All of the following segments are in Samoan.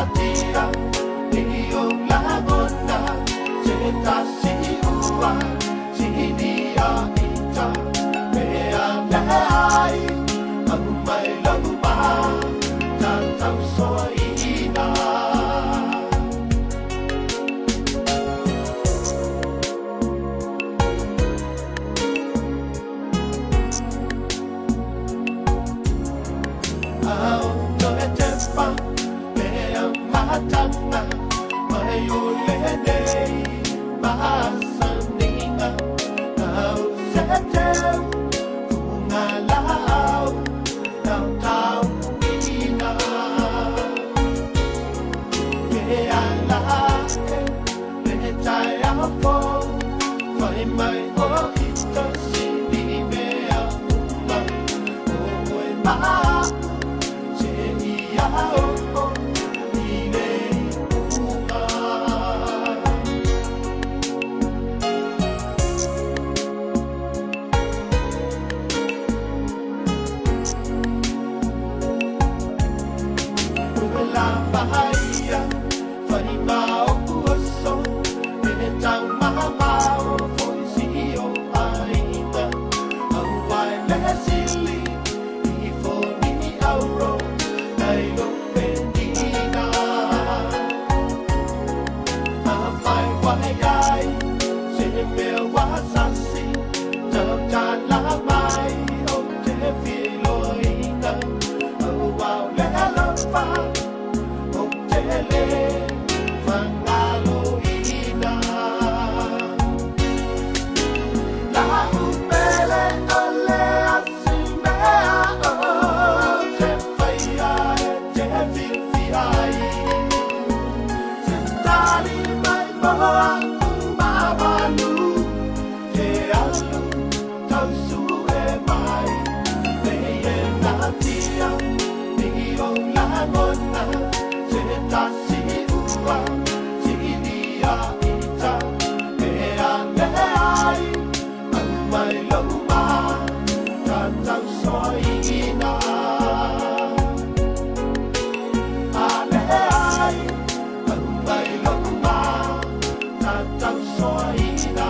natia ni o lagona se tasi ua sinia ita mea leai au mai lau ma tatau soina. Au toe tepa mea matanga mai o lenei masaninga au se teu unga lau tau tau ina ke ala e le tai apo fai mai o ita sini mea uma o oe ma se ia o i le unga. La bahia fai mao oso e tau mamao foi si o aina au vai le sili i foni auro dai lo pendina a fai wai ai se mea wasasi tau ta la mai o te filoina au au le alofa o te le fangaloina. La upele ole asimea o te whaia e te whiwhi ai. Se tali mai moa umavalu te alu tausu e mai me e natia ni o lagona se tasi ua sinia ita mea leai au mai lau ma tatau soina. A leai au mai lau ma tatau soina.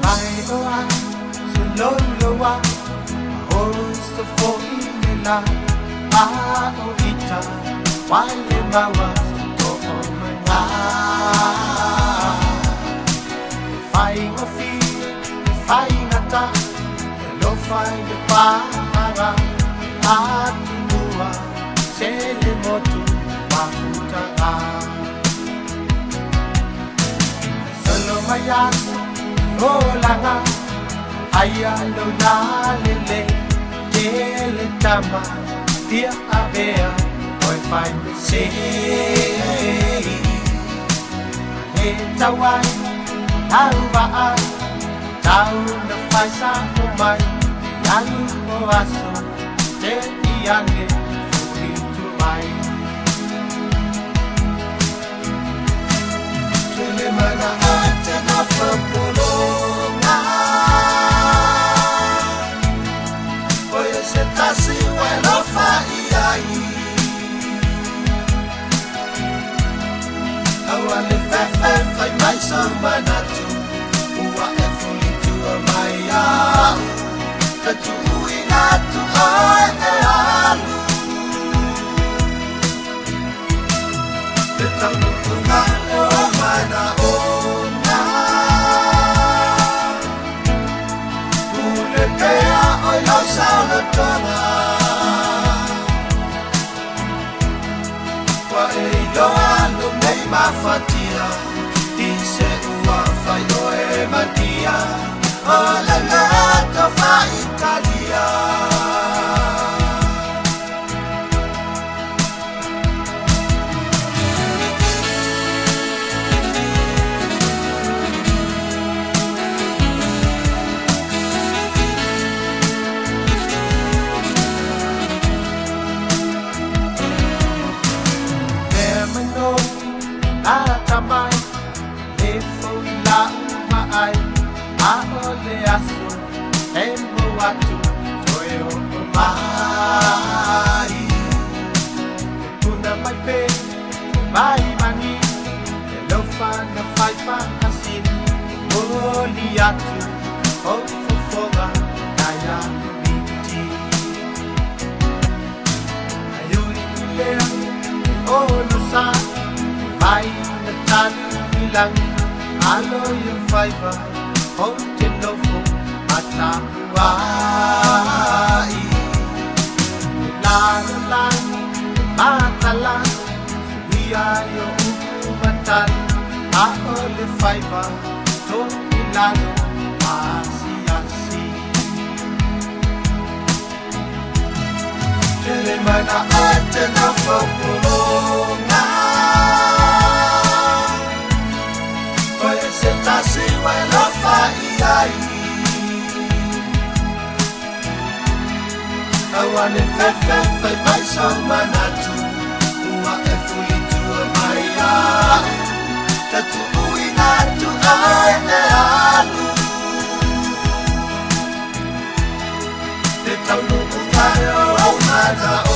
Mai oa se loloa o se fo'inela a o ita wale maua to o manga e faigofie e faigata e lofa i le paga atunua se le motu mafutaga. Solo mai aso olaga aia lona lele tele tama fia avea oe fai me sei e tau ai au vaai tau na fai sa o mai alu o aso te iane fuli tu mai. Tele mana ate na popolonga Oye se tasi walofa iai Aua le fefe fai mai so manatu Ua e fulitua mai au Ka tuuina atu oe e alu Le taunuuga o mana ona. Ua e iloa lo nei mafatia i se ua fai oe matia o le loto faaitalia. Mai e foi la uma ai a o le aso e mo atu toe o mai. E puna mai pe mai mani e lofa na fai whakasini moli atu o fofoga nai a miti. Ai uri i lea o no sa mai na tanu i langi alo i o faiva o te nofo matapuai. E lalo lagi matala suia i o upu matali a o le faiva to i lalo asiasi. Tele mana o te nofo pulonga Oe se tasi wa lofa i ai Aua le fefe fai mai so manatu ua e fulitua mai au Tatu uina tu ai e alu Te taunu ukai o au mana.